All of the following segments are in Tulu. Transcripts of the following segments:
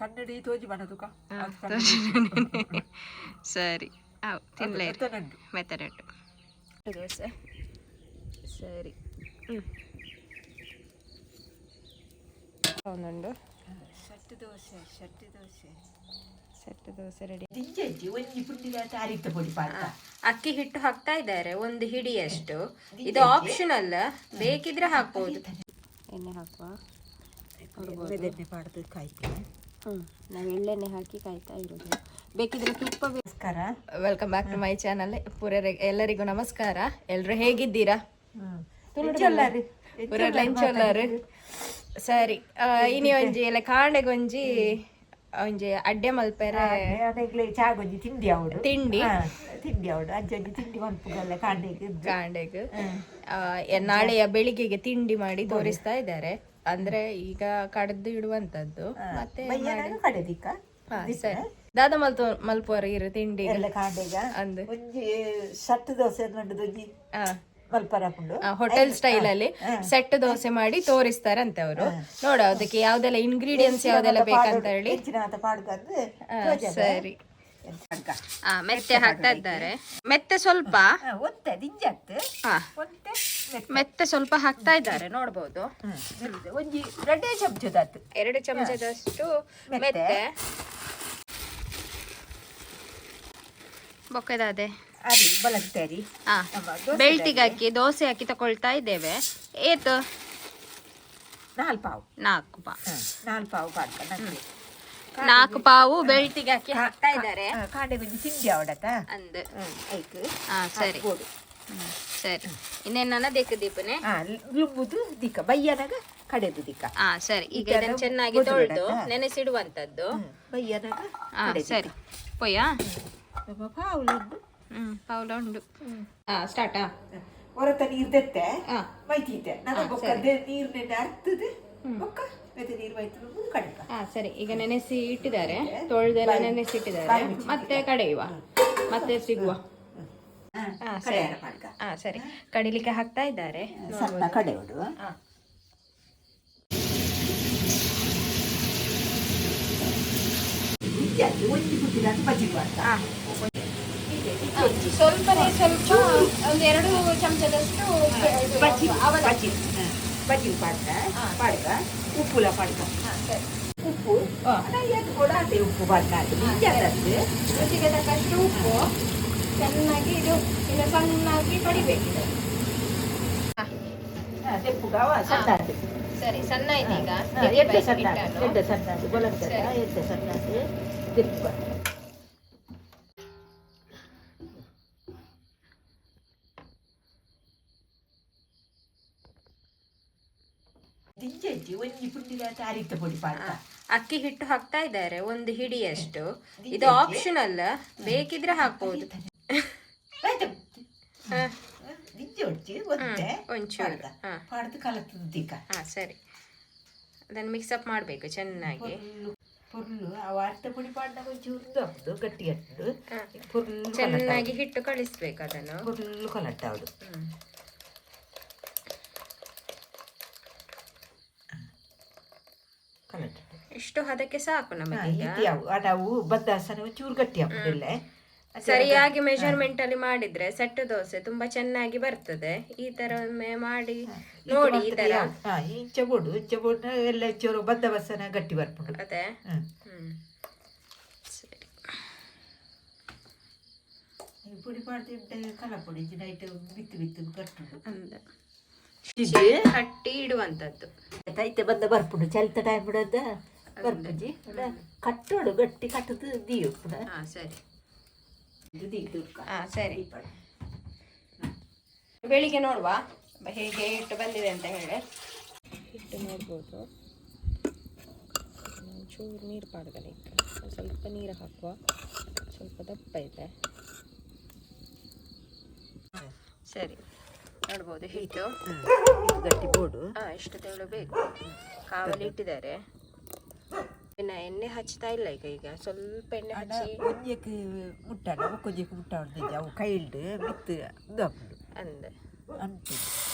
ಕನ್ನಡಿ ತೋಜಿ ಬನದುಕ. ಸರಿ, ಅವು ತಿನ್ಲೇ ಮೆತ್ತನೆಟ್ಟು ದೋಸೆ. ಸರಿ, ಹ್ಞೂ, ಒಂದುಂಡು. Set dosa, set dosa. Set dosa ready. ದಿಂಜಿ ಒಂಜಿ ಪುಂಡಿದ ಅರಿತ ಪೊಡಿ ಪಾಡ್ಕ. ಅಕ್ಕಿ ಹಿಟ್ಟು ಹಾಕ್ತಾ ಇದ್ದಾರೆ ಒಂದು ಹಿಡಿಯಷ್ಟು. ಇದು ಆಪ್ಷನಲ್, ಬೇಕಿದ್ರೆ ಹಾಕ್ಬೋದು. ಎಣ್ಣೆ ಹಾಕುವ. ಎಣ್ಣೆ ಪಾಡ್ದು ಕಾಯ್ತೀನಿ. ಹ್ಞೂ, ನಾವು ಎಳ್ಳೆಣ್ಣೆ ಹಾಕಿ ಕಾಯ್ತಾ ಇರೋದು. ಬೇಕಿದ್ರೆ ತುಪ್ಪ. ನಮಸ್ಕಾರ. Welcome back to my channel. ಪೂರ ಎಲ್ಲರಿಗೂ ನಮಸ್ಕಾರ. ಎಲ್ಲರೂ ಹೇಗಿದ್ದೀರಾ? ಪೂರ ಲಂಚೊಲ್ಲಾರು. ಸರಿ, ಇನಿ ಒಂಜಿ ಎಲ್ಲ ಕಾಂಡೆಗೊಂಜಿ ಒಂಜಿ ಅಡ್ಡೆ ಮಲ್ಪೆರೆ. ಚಾಗೊಂಜಿ ತಿಂಡಿ ಅವಡು. ತಿಂಡಿ. ತಿಂಡಿ ಅವಡು, ಅಜ್ಜಿ ತಿಂಡಿ ಮಲ್ಪುಗಲ್ಲ ಕಾಂಡೆಗೆ. ಕಾಂಡೆಗ್ ನಾಳೆಯ ಬೆಳಿಗ್ಗೆಗೆ ತಿಂಡಿ ಮಾಡಿ ತೋರಿಸ್ತಾ ಇದ್ದಾರೆ. ಅಂದ್ರೆ ಈಗ ಕಡ್ದು ಇಡುವಂತದ್ದು ಮತ್ತೆ. ಕಡೆದಿಕ್ಕ. ಹಾ, ಸರಿ. ದಾದ ಮಲ್ತು ಮಲ್ಪುವರು ಇರು ತಿಂಡಿ? ಎಲ್ಲ ಕಾಂಡೆಗ. ಅಂದು. ಒಂಜಿ ಸಟ್ ದೋಸೆ ಒಂಜಿ ಮಲ್ಪರ ಹಾಕೊಂಡು. ಹೋಟೆಲ್ ಸ್ಟೈಲ್ ಅಲ್ಲಿ ಸೆಟ್ ದೋಸೆ ಮಾಡಿ ತೋರಿಸ್ತಾರಂತೆ ಅವರು. ನೋಡ, ಅದಕ್ಕೆ ಯಾವ್ದೆಲ್ಲ ಇಂಗ್ರೀಡಿಯೆಂಟ್ಸ್ ಯಾವ್ದೆಲ್ಲ ಬೇಕಂತ ಹೇಳಿ. ಹೆಚ್ಚಿನ ಪಾಡ್ಕಂದು. ಸರಿ. ಮೆತ್ತೆ ಹಾಕ್ತಾ ಇದ್ದಾರೆ, ಮೆತ್ತೆ ಸ್ವಲ್ಪ. ಒಂತೆ ದಿಂಜತ್ತು. ಒಂತೆ. ಮೆತ್ತೆ ಸ್ವಲ್ಪ ಹಾಕ್ತಾ ಇದ್ದಾರೆ, ನೋಡ್ಬೋದು. ಒಂಜಿ ಎರಡೇ ಚಮಚದಾತು. 2 ಚಮಚದಷ್ಟು ಮೆತ್ತೆ. ಬೊಕ್ಕದಾದೆ. ಅರಿ ಬಲತ್ತರಿ. ಬೆಳ್ತಿಗೆ ಹಾಕಿ ದೋಸೆ ಹಾಕಿ ತಕೊಳ್ತಾ ಇದ್ದೇವೆ. ಏತು? ನಾಲ್ ಪಾವು. 4 ಪಾವು. ನಾಲ್ ಪಾವು ಪಾಡ್ಕ. 4 ಪಾವು ಬೆಳ್ತಿಗೆ ಹಾಕಿ ಹಾಕ್ತಾ ಇದ್ದಾರೆ. ಕಾಂಡೆ ಒಂಜಿ ತಿಂಡಿ ಅವಡತ. ಅಂದ್. ಐಕ್. ಹಾ, ಸರಿ ಸರಿ. ಇನ್ನೇನ ದೇಕ ದೀಪನೆ? ಲುಂಬುದು ದಿಕ್ಕ ಬಯ್ಯನಾಗ ಕಡೆದು ದಿಕ್ಕ. ಹಾ, ಸರಿ. ಈಗ ಇದನ್ನು ಚೆನ್ನಾಗಿ ತೊಳೆದು ನೆನೆಸಿಡುವಂತದ್ದು. ಬಯ್ಯನಾಗ. ಹಾ, ಸರಿ, ಪೊಯ್ಯಾ. ಪಾವುಲು ಉಂಡು. ಪಾವುಲ ಉಂಡು. ಹಾ, ಸ್ಟಾರ್ಟಾ? ಹೊರತ ನೀರ್ ದೆತ್ತೆ ಮೈತೀತೆ ನನ್ನ ಬೊಕ್ಕ ನೀರ್ ನೆನೆ ಅರ್ತದೆ ಬೊಕ್ಕ ಮತ್ತೆ ನೀರು ಮೈತು ಕಡಿಪ. ಹಾ, ಸರಿ. ಈಗ ನೆನೆಸಿ ಇಟ್ಟಿದ್ದಾರೆ, ತೊಳೆದೆಲ್ಲ ನೆನೆಸಿ ಇಟ್ಟಿದ್ದಾರೆ. ಮತ್ತೆ ಕಡೆಯುವ, ಮತ್ತೆ ಸಿಗುವ. ಹಾ, ಸರಿ. ಹಾ, ಸರಿ. ಕಡಿಲಿಕ್ಕೆ ಹಾಕ್ತಾ ಇದ್ದಾರೆ. ಸಣ್ಣ ಕಡೆಯೋಡು. ಸ್ವಲ್ಪನೇ ಸ್ವಲ್ಪ, ಒಂದು 2 ಚಮಚದಷ್ಟು. ಬಜ್ಜಿ ಪಾಡ್ಕ ಪಾಡ್ಕ, ಉಪ್ಪುಲ ಪಾಡ್ಕ. ಉಪ್ಪು ಕೂಡ ಅದೇ ಉಪ್ಪು ಪಾಡ್ಕ. ರುಚಿಗೆ ತಕ್ಕಷ್ಟು ಉಪ್ಪು. ಚೆನ್ನಾಗಿ ಇದು ಇನ್ನು ಸಣ್ಣಾಗಿ ಕಡಿಬೇಕಿದೆ. ಸಣ್ಣ. ಸರಿ, ಸಣ್ಣ ಇದೆ ಈಗ. ಎಡ್ಡೆ ಸಣ್ಣ, ಎಡ್ಡೆ ಸಣ್ಣ ಬೊಲಂತ, ಎಡ್ಡೆ ಸಣ್ಣ ದೆಪ್ಪುಗ. ಒಂಜಿ ಪುಂಡಿದ ಅರಿತ ಪೊಡಿ ಪಾಡ್ಕ. ಅಕ್ಕಿ ಹಿಟ್ಟು ಹಾಕ್ತಾ ಇದ್ದಾರೆ ಒಂದು ಹಿಡಿಯಷ್ಟು. ಇದು ಆಪ್ಷನಲ್, ಬೇಕಿದ್ರೆ ಹಾಕ್ಬೋದು. ದಿಂಜಿ ಹೊಡ್ಚಿ ಒಂತೆ. ಒಂಚೂರು. ಪಾಡ್ದು ಕಲತದ ದಿಕ್ಕ. ಹಾ, ಸರಿ. ಅದನ್ನು ಮಿಕ್ಸ್ ಅಪ್ ಮಾಡಬೇಕು ಚೆನ್ನಾಗಿ. ಪೊರ್ಲು ಆ ಅರ್ಥ ಪೊಡಿ ಪಾಡ್ನಾಗ ಒಂಚೂರು ಉಂದು ಗಟ್ಟಿ ಅಟ್ಟು ಪೊರ್ಲು. ಚೆನ್ನಾಗಿ ಹಿಟ್ಟು ಕಳಿಸ್ಬೇಕು ಅದನ್ನು. ಪೊರ್ಲು ಕಲಟ್ಟ ಅವಳು. ಕಲಟ್ಟ. ಇಷ್ಟು ಹದಕ್ಕೆ ಸಾಕು ನಮಗೆ. ನಾವು ಬದ್ದಾಸನ ಒಂಚೂರು ಗಟ್ಟಿ ಹಾಕುದಿಲ್ಲ. ಸರಿಯಾಗಿ ಮೆಜರ್ಮೆಂಟ್ ಅಲ್ಲಿ ಮಾಡಿದ್ರೆ ಸೆಟ್ ದೋಸೆ ತುಂಬಾ ಚೆನ್ನಾಗಿ ಬರ್ತದೆ. ಈ ತರ ಒಮ್ಮೆ ಮಾಡಿ ನೋಡಿ ಈ ತರ. ಇಂಚ ಬೋಡು, ಇಂಚ ಬೋಡು ಎಲ್ಲ ಚೂರು ಬದ್ದ ಬಸನ ಗಟ್ಟಿ ಬರ್ಪುಂಡು. ಅದೇ. ಸರಿ. ಪುಡಿ ಮಾಡ್ತಿದ್ದೆ ಕಲ ಪುಡಿ ನೈಟ್ ಬಿತ್ತು ಬಿತ್ತು ಕಟ್ಟುಂಡು. ಅಂದ ಹಟ್ಟಿ ಇಡುವಂತದ್ದು. ತೈತೆ ಬಂದ ಬರ್ಪುಂಡು, ಚಲಿತ ಟೈಮ್ ಬಿಡೋದ ಬರ್ಪುಜಿ. ಕಟ್ಟೋಡು, ಗಟ್ಟಿ ಕಟ್ಟದು ದೀಯು. ಹಾ, ಸರಿ. ಹಾ, ಸರಿ. ಬೆಳಿಗ್ಗೆ ನೋಡುವ ಹೇಗೆ ಹಿಟ್ಟು ಬಂದಿದೆ ಅಂತ ಹೇಳಿ. ಹಿಟ್ಟು ನೋಡ್ಬೋದು. ಒಂಚೂರು ನೀರು ಪಾಡ್ದಲ್ಲ, ಸ್ವಲ್ಪ ನೀರು ಹಾಕುವ. ಸ್ವಲ್ಪ ದಪ್ಪ ಇದೆ. ಸರಿ, ನೋಡ್ಬೋದು ಹಿಟ್ಟು. ಗಟ್ಟಿ ಬೋಡು. ಹಾ, ಇಷ್ಟು ತೆಳು ಬೇಕು. ಕಾವಲಿ ಇಟ್ಟಿದ್ದಾರೆ. ಇನ್ನು ಎಣ್ಣೆ ಹಚ್ತಾ ಇಲ್ಲ ಈಗ. ಈಗ ಸ್ವಲ್ಪ ಎಣ್ಣೆ ಹಚ್ಚಿ. ಒಂಜೆಕ್ ಮುಟ್ಟಾಡ, ಬೊಕ್ಕೊಂಜೆಕ್ ಮುಟ್ಟ ಅವು ಕೈಲ್ಡ್ ಮಿತ್ತು ಇದು ಹಾಕುಂಡು. ಅಂದ. ಅಂಟು.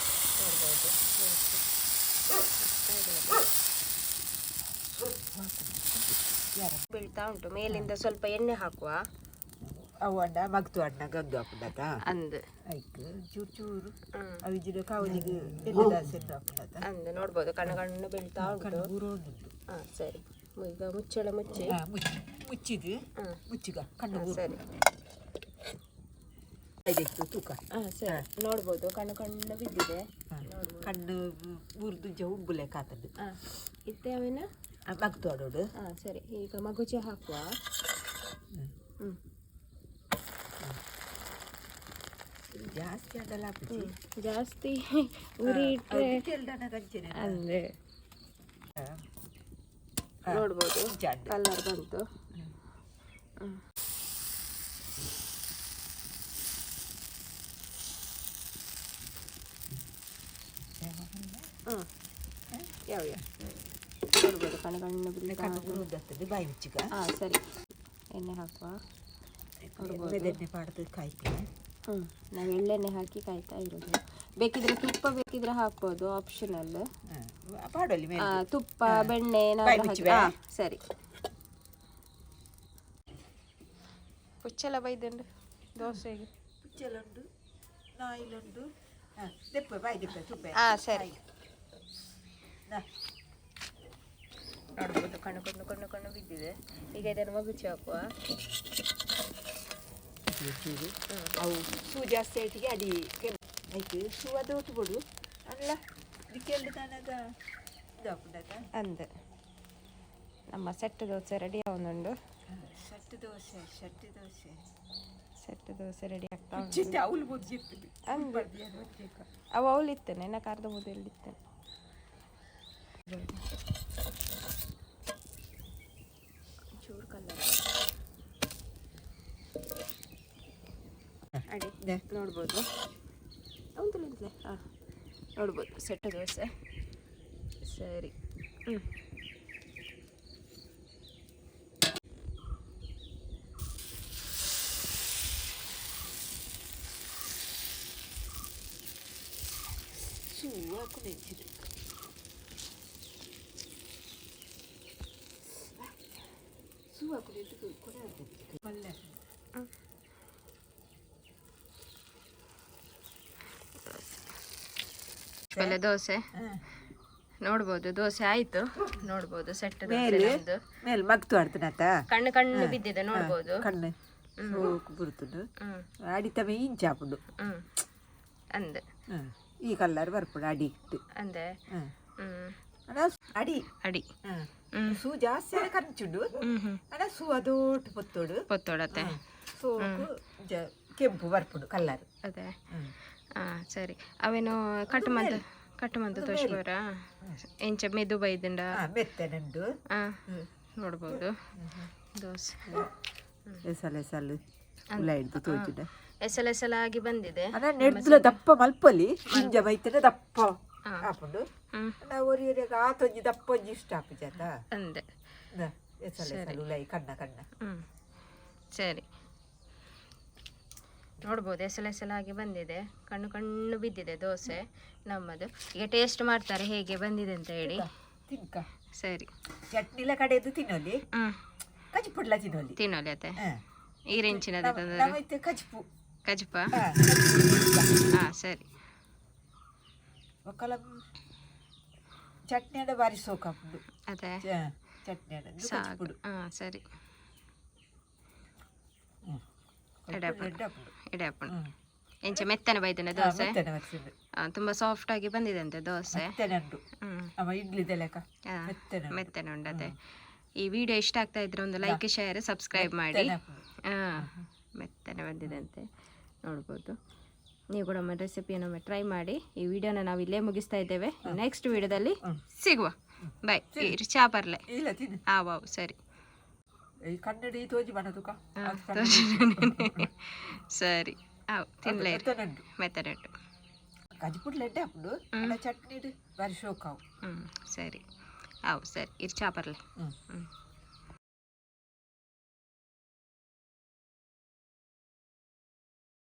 ನೋಡ್ಬೋದು. ಬೀಳ್ತಾ ಉಂಟು. ಮೇಲಿಂದ ಸ್ವಲ್ಪ ಎಣ್ಣೆ ಹಾಕುವ. ಅವು ಅಣ್ಣ ಮಗ್ತು ಅಣ್ಣ ಗಂದು ಹಾಪುಂಡತ. ಅಂದ್. ಐಕ್ ಚೂರು ಚೂರು ಅವಿಜಿನ ಕಾವಲಿಗೆ ಎಣ್ಣೆ ದಾಸೆ ಹಾಪುಂಡತ. ಅಂದ್, ನೋಡ್ಬೋದು ಕಣ್ಣು ಕಣ್ಣು ಬೀಳ್ತಾ ಉಂಟು. ಕಣ್ಣು ಬೂರೋದುಂಟು. ಹಾ ಸರಿ, ಈಗ ಮುಚ್ಚಳ ಮುಚ್ಚಿ. ಮುಚ್ಚಿ ಮುಚ್ಚಿದು. ಮುಚ್ಚಿಗ ಕಣ್ಣು ಬೂರು. ಸರಿ. ಇದೆಷ್ಟು ತೂಕ. ಹಾ ಸರಿ, ನೋಡ್ಬೋದು ಕಣ್ಣು ಕಣ್ಣು ಬಿದ್ದಿದೆ. ಕಣ್ಣು ಬೂರ್ದು ಉಬ್ಬು ಲೆಕ್ಕ ಆತದ್ದು. ಹಾ, ಇತ್ತೆ ಅವೇನ ಮಗ್ತು ಆಡೋಡು. ಹಾ ಸರಿ, ಈಗ ಮಗುಚಿ ಹಾಕುವ. ಹ್ಮ್. ಜಾಸ್ತಿ ಅದಲ್ಲ ಹಾಕುಜಿ. ಜಾಸ್ತಿ ಉರಿ ಇಟ್ಟರೆ ಕಂಚನೆ. ಅಂದ್ರೆ ನೋಡ್ಬೋದು. ಜಾಡ್. ಕಲರ್ ಬಂತು. ಹ್ಮ್ ಯಾವ ಯಾವ ನೋಡ್ಬೋದು ಕಣ್ಣು ಕಣ್ಣು ಬೀಳ್ತಾ ಕಣ್ಣು ಉಂಟು. ಬೂರುದತ್ತದೆ ಬಾಯಿ ಮುಚ್ಚಿಗ. ಹಾ ಸರಿ, ಎಣ್ಣೆ ಹಾಕುವ. ಎಣ್ಣೆ ಪಾಡ್ದು ಕಾಯ್ತೀನಿ. ಹ್ಮ್, ನಾವು ಎಳ್ಳೆಣ್ಣೆ ಹಾಕಿ ಕಾಯ್ತಾ ಇರೋದು. ಬೇಕಿದ್ರೆ ತುಪ್ಪ ಬೇಕಿದ್ರೆ ಹಾಕ್ಬೋದು, ಆಪ್ಷನಲ್. ಪಾಡಲ್ಲಿ ಮೇಲೆ. ತುಪ್ಪ ಬೆಣ್ಣೆ ಬಾಯಿ ಏನಾದ್ರು ಹಾಕಿ. ಮುಚ್ಚುವೆ? ಸರಿ, ಪುಚ್ಚಲ ಬೈದುಂಡು ದೋಸೆಗೆ. ಪುಚ್ಚಲುಂಡು, ನಾಯಿಲುಂಡು. ದೆಪ್ಪ ಬಾಯಿ ದೆಪ್ಪ ತುಪ್ಪ. ಹಾ ಸರಿ. ನೋಡ್ಬೋದು ಕಣ್ಣು ಕಣ್ಣು ಕಣ್ಣು ಕಣ್ಣು ಬಿದ್ದಿದೆ. ಈಗ ಇದನ್ನು ಮಗುಚಿ ಹಾಕುವ. ಚೂರು ಅವು ಸೂ ಜಾಸ್ತಿ ಆಯ್ತಿಗೆ ಅಡಿ ಆಯ್ತು. ಸೂ ಅದು ಒಟ್ಟು ಅಲ್ಲ ದಿಕ್ಕೆಲ್ಲ ತಾನಾಗ ಇದಾಪುಂಡತ. ಅಂದ್, ನಮ್ಮ ಸೆಟ್ ದೋಸೆ ರೆಡಿ ಆವೊಂದುಂಡು. Set dosa, set dosa. Set dosa ready ಆಗ್ತಾ ಉಂಟು. ಚಿಂತೆ ಅವಳು ಬುದ್ಧಿರ್ತದೆ. ಅಂದ್, ಅವು ಅವಳು ಇತ್ತೇನೆ ನಾ ಕರ್ದ ಇತ್ತೇನೆ. ಚೂರು ಕಲರ್ ಅಡಿ. ನೋಡ್ಬೋದು ಹೌದಲ್ಲ? ಹಾಂ, ನೋಡ್ಬೋದು ಸೆಟ್ ದೋಸೆ. ಸರಿ. ಹ್ಞೂ. ಸೂ ಹಾಕು ನೆಂಚಿದೆ. ಸೂ ಹಾಕು ನೆಂಟು ಕೊನೆ ಮಲ್ಲೆ. ಪಲ್ಯ ದೋಸೆ ನೋಡ್ಬೋದು. ದೋಸೆ ಆಯ್ತು, ನೋಡ್ಬೋದು ಸೆಟ್ ದೋಸೆ. ಮೇಲೆ ನಮ್ದು ಮೇಲೆ ಮಗ್ತು ಆಡ್ತಾನತ. ಕಣ್ಣು ಕಣ್ಣು ಬಿದ್ದಿದೆ, ನೋಡ್ಬೋದು. ಕಣ್ಣು ಸೋಕು ಬುರ್ತುಂಡು. ಹ್ಮ್. ಅಡಿತ ಇಂಚಾಪುಂಡು. ಹ್ಮ್, ಅಂದ್. ಈ ಕಲ್ಲರ್ ಬರ್ಪುಂಡು ಅಡಿ ಇಟ್ಟು. ಅಂದೆ. ಹ್ಮ್. ಅಣ್ಣ ಅಡಿ. ಅಡಿ. ಹ್ಮ್. ಸೂ ಜಾಸ್ತಿ ಆಡ ಕಂಚುಂಡು. ಹ್ಮ್ ಹ್ಮ್. ಅಣ್ಣ ಸೂ ಅದೋಟು ಪೊತ್ತೋಡು. ಪೊತ್ತೋಡತ್ತೆ. ಸೋಕು ಕೆಂಪು ಬರ್ಪುಂಡು ಕಲ್ಲರ್. ಅದೇ. ಹಾಂ ಸರಿ, ಅವೇನು ಕಟ್ ಮಂತ ಕಟ್ ಮಂತ ತೋಶ್ವರ ಎಂಚ ಮೆದು ಬೈದುಂಡ. ಮೆತ್ತನುಂಡು. ಹಾಂ, ನೋಡ್ಬೋದು ದೋಸೆ. ಎಸಲು ಎಸಲು ಉಲ್ಲ ಹಿಡ್ದು ತೋಚಿದ. ಎಸಲ ಎಸಲಾಗಿ ಬಂದಿದೆ. ಅಣ್ಣ ನೆಡ್ದುಲ ದಪ್ಪ ಮಲ್ಪಲಿ ಇಂಜ ಬೈತನೆ ದಪ್ಪ ಆಪುಂಡು. ಹ್ಮ್. ಅಣ್ಣ ಒರಿ ಒರಿಯಾಗ ಆತೊಂಜಿ ದಪ್ಪ ಒಂಜಿ ಇಷ್ಟ ಆಪುಜಾತ. ಅಂದೆ. ಎಸಲು ಎಸಲು ಉಲೈ ಕಣ್ಣ ಕಣ್ಣ. ಹ್ಞೂ ಸರಿ, ನೋಡ್ಬೋದು ಎಸಲ ಎಸಲಾಗಿ ಬಂದಿದೆ, ಕಣ್ಣು ಕಣ್ಣು ಬಿದ್ದಿದೆ ದೋಸೆ ನಮ್ಮದು. ಈಗ ಟೇಸ್ಟ್ ಮಾಡ್ತಾರೆ ಹೇಗೆ ಬಂದಿದೆ ಅಂತ ಹೇಳಿ. ತಿನ್ಕ. ಸರಿ. ಚಟ್ನಿಲ ಕಡೆದು ತಿನ್ನೋಲಿ. ಹ್ಞೂ. ಕಜಿಪುಡ್ಲ ತಿನ್ನೋಲಿ. ತಿನ್ನೋಲಿ ಅತ್ತೆ. ಈರೆಂಚಿನದ ತಂದರೆ. ನಮ್ಮೈತೆ ಕಜಿಪು. ಕಜ್ಪ. ಹಾ, ಕಜಿಪು. ಹಾಂ ಸರಿ. ಒಕ್ಕಲ ಚಟ್ನಿ ಅಡ ಬಾರಿ ಸೋಕಾಪುಂಡು. ಅದೇ. ಚಟ್ನಿ ಅಡ ಸಾಕು. ಕಜಿಪುಡು. ಹಾಂ ಸರಿ. ಎಡ್ಡೆ. ಎಡೆ ಹಾಪುಂಡು. ಎಂಚ ಮೆತ್ತನೆ ಬೈದನ ದೋಸೆ. ಮೆತ್ತನೆ ಬರ್ತದೆ. ತುಂಬ ಸಾಫ್ಟ್ ಆಗಿ ಬಂದಿದೆ ಅಂತೆ ದೋಸೆ. ಮೆತ್ತನೆ ಉಂಟು. ಹ್ಮ್. ಅವ ಇಡ್ಲಿದೆ ಲೆಕ್ಕ. ಮೆತ್ತನೆ ಉಂಟು. ಮೆತ್ತನೆ ಉಂಟು ಅದೇ. ಈ ವಿಡಿಯೋ ಇಷ್ಟ ಆಗ್ತಾ ಇದ್ರೆ ಒಂದು ಲೈಕ್, ಶೇರ್, ಸಬ್ಸ್ಕ್ರೈಬ್ ಮಾಡಿ. ಮೆತ್ತನೆ ಉಂಟು. ಹಾಂ, ಮೆತ್ತನೆ ಬಂದಿದಂತೆ ನೋಡ್ಬೋದು. ನೀವು ಕೂಡ ಒಮ್ಮೆ ರೆಸಿಪಿಯನ್ನು ಒಮ್ಮೆ ಟ್ರೈ ಮಾಡಿ. ಈ ವಿಡಿಯೋನ ನಾವು ಇಲ್ಲೇ ಮುಗಿಸ್ತಾ ಇದ್ದೇವೆ. ನೆಕ್ಸ್ಟ್ ವಿಡಿಯೋದಲ್ಲಿ ಸಿಗುವ. ಬಾಯ್. ಚಾ ಬರ್ಲೆ. ಇಲ್ಲ, ತಿನ್ನು. ಆ ವಾವ್, ಸರಿ. ಈ ಕನ್ನಡಿ ತೋಜಿ ಬಣ್ಣದುಕ. ಸರಿ, ಆವ್ ತಿನ್ಲೇ. ಮೆತ್ತನೆ ಉಂಟು. ಮೆತ್ತನೆ ಉಂಟು. ಕಜಿಪುಡ್ಲ ಎಡ್ಡೆ ಹಾಪುಂಡು. ಅಲ್ಲ ಚಟ್ನಿ ಬಾರಿ ಶೋಕಾವು. ಹ್ಞೂ ಸರಿ, ಆವ್ ಸರಿ, ಇರ್ ಚಾ ಬರ್ಲೆ. ಹ್ಮ್. ಹ್ಞೂ.